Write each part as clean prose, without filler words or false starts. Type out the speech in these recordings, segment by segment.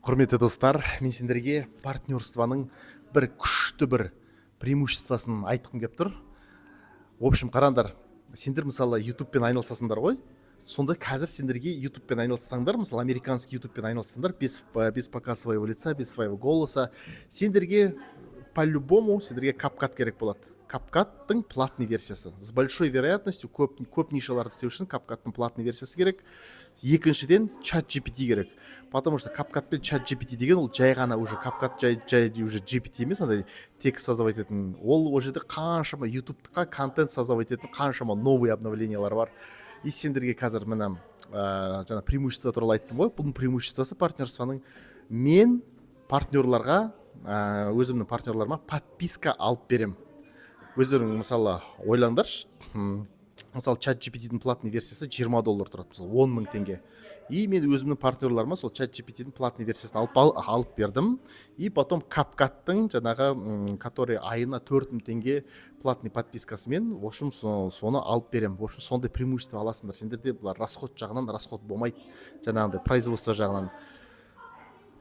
Құрметті достар, мен сендерге партнерствоның бір күшті бір преимуществосын айтқым келіп тұр. В общем, қараңдар, сендер, мысалы, ютубпен айналысасыңдар ғой. Сонда қазір сендерге ютубпен айналыссаңдар, мысалы, американский ютубпен айналыссаңдар, без показа своего лица, без своего голоса, сендерге по-любому, сендерге CapCut керек болады. CapCut-тың платный версиясы, с большой вероятностью, көп көп нишаларды істеу үшін CapCut-тың платный версиясы керек. Екіншіден, чат GPT керек, потому что CapCut пен чат GPT деген ол жай ғана уже CapCut жай уже GPT емес, андай текст создавать ететін. Ол жерде қаншама ютубқа контент создавать ететін қаншама новый обновлениялар бар. И сендерге қазір, міне, жаңа преимущество туралы айттым ғой. Бұның преимуществосы партнерствоның: мен партнерларға, өзімнің партнерларыма подписка алып беремін. Өздерің, мысалы, ойлаңдаршы, мысалы, чат GPT-дің платный версиясы 20 доллар тұрады, мысалы, 10 мың теңге. И мен өзімнің партнерларыма сол чат GPT-дің платный версиясын алып бердім. И потом CapCut-тың жаңағы, который айына 4 мың теңге платный подпискасымен, в общем, соны алып беремін. В общем, сондай преимущество аласыңдар сендерде. Бұлар расход жағынан расход болмайды, жаңағындай производство жағынан,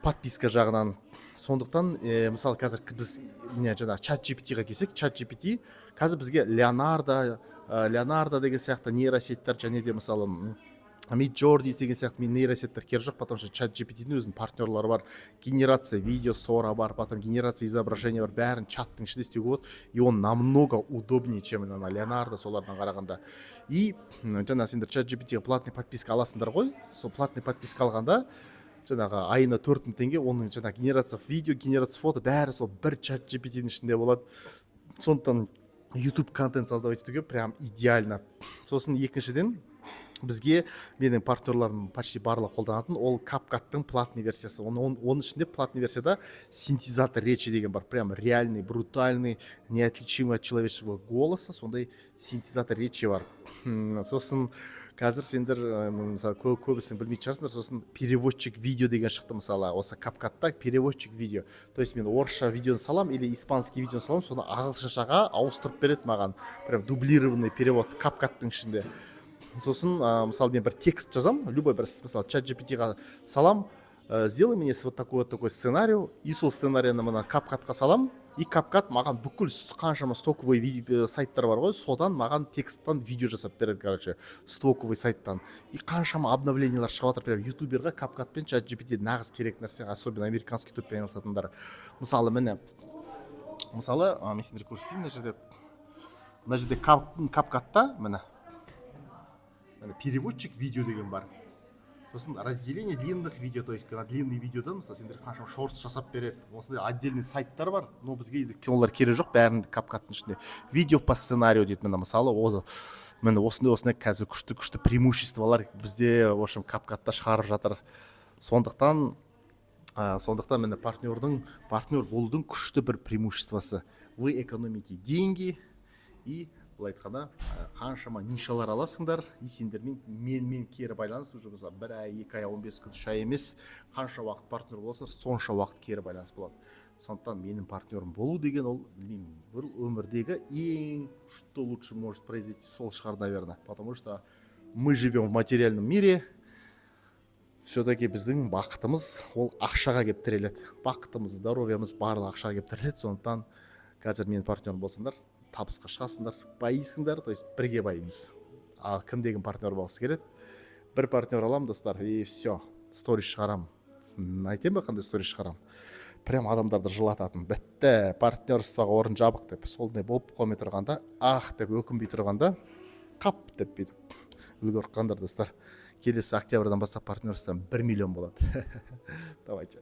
подписка жағынан. Сондықтан, мысалы, қазір біз, не, жаңағы чат GPT-ға келсек, чат GPT қазір бізге Леонардо деген сияқты нейросеттер және де, мысалы, Midjourney деген сияқты нейросеттер керек жоқ, потому что чат GPT-дің өзінің партнерлары бар: генерация видео Sora бар, потом генерация изображения бар. Бәрін чаттың ішінде істеуге болады, и он намного удобнее, чем ана Леонардо, солардан қарағанда. И жаңа сендер чат GPT-ге платный подписка аласыңдар ғой. Сол платный подписка алғанда, жаңағы айына 4 мың теңге, оның жаңағы генерация видео, генерация фото, бәрі сол бір чат GPT-дің ішінде болады. Сондықтан YouTube контент создавать етуге прям идеально. Сосын екіншіден, бізге, менің партнерларым почти барлығы қолданатын ол CapCut-тың платный версиясы. Оның ішінде, платный версияда, синтезатор речи деген бар, прям реальный, брутальный, неотличимый от человеческого голоса, сондай синтезатор речи бар. Сосын қазір сендер, мысалы, көбісін білмейтін шығарсыңдар, сосын переводчик видео деген шықты. Мысалы, осы CapCut-та переводчик видео, то есть мен орысша видеоны салам или испанский видеоны саламын, соны ағылшыншаға ауыстырып береді маған, прям дублированный перевод CapCut-тың ішінде. Сосын, мысалы, мен бір текст жазамын, любой бір, мысалы, чат GPT-ға салам, «Сделай мне вот такой, вот такой сценарий», и сол сценарийні мына CapCut-қа салам, и CapCut маған бүкіл қаншама стоковый сайттар бар ғой, содан маған тексттан видео жасап береді, короче, стоковый сайттан. И қаншама обновлениялар шығып жатыр. Прям ютуберға CapCut пен чат GPT нағыз керек нәрсе, особенно американский ютубпен айналысатындар. Мысалы, міне, мысалы, мен сендерге көрсетейін. Мына жерде CapCut-та, міне, переводчик видео деген бар. Сосын разделение длинных видео, то есть ана длинный видеодан, мысалы, сендер қаншама шортс жасап береді. Осындай отдельный сайттар бар, но бізге олар керек жоқ, бәрін CapCut-тың ішінде. Видео по сценарию дейді, міне, мысалы, ол, міне, осындай осындай қазір күшті күшті преимуществолар бізде, в общем, CapCut-та шығарып жатыр. Сондықтан, міне, партнер болудың күшті бір преимуществосы: вы экономите деньги и, былай айтқанда, қаншама нишалар аласыңдар. И сендермен, менімен кері байланыс уже, мысалы, бір ай, 2 ай, 15 күн, 3 ай емес, қанша уақыт партнер боласыңдар, сонша уақыт кері байланыс болады. Сондықтан менің партнерім болу деген ол, білмеймін, бір өмірдегі ең что лучше может произойти, сол шығар, наверное, потому что мы живем в материальном мире все таки біздің бақытымыз ол ақшаға келіп тіреледі. Бақытымыз, здоровьямыз, барлығы ақшаға келіп тіреледі. Сондықтан қазір менің партнерім болсаңдар, табысқа шығасыңдар, байисыңдар, то есть бірге байимыз. Ал кім деген партнер болғысы келеді? Бір партнер аламын, достар, и все, сторис шығарамын. Айтайын ба, қандай сторис шығарамын? Прям адамдарды жылататын: «Бітті, партнерствоға орын жабық» деп. Сондай болып қалмай тұрғанда, ах деп өкінбей тұрғанда, қап деп бүйтіп үлгеріп қалыңдар, достар. Келесі октябрьдан бастап партнерстводан 1 миллион болады. Давайте.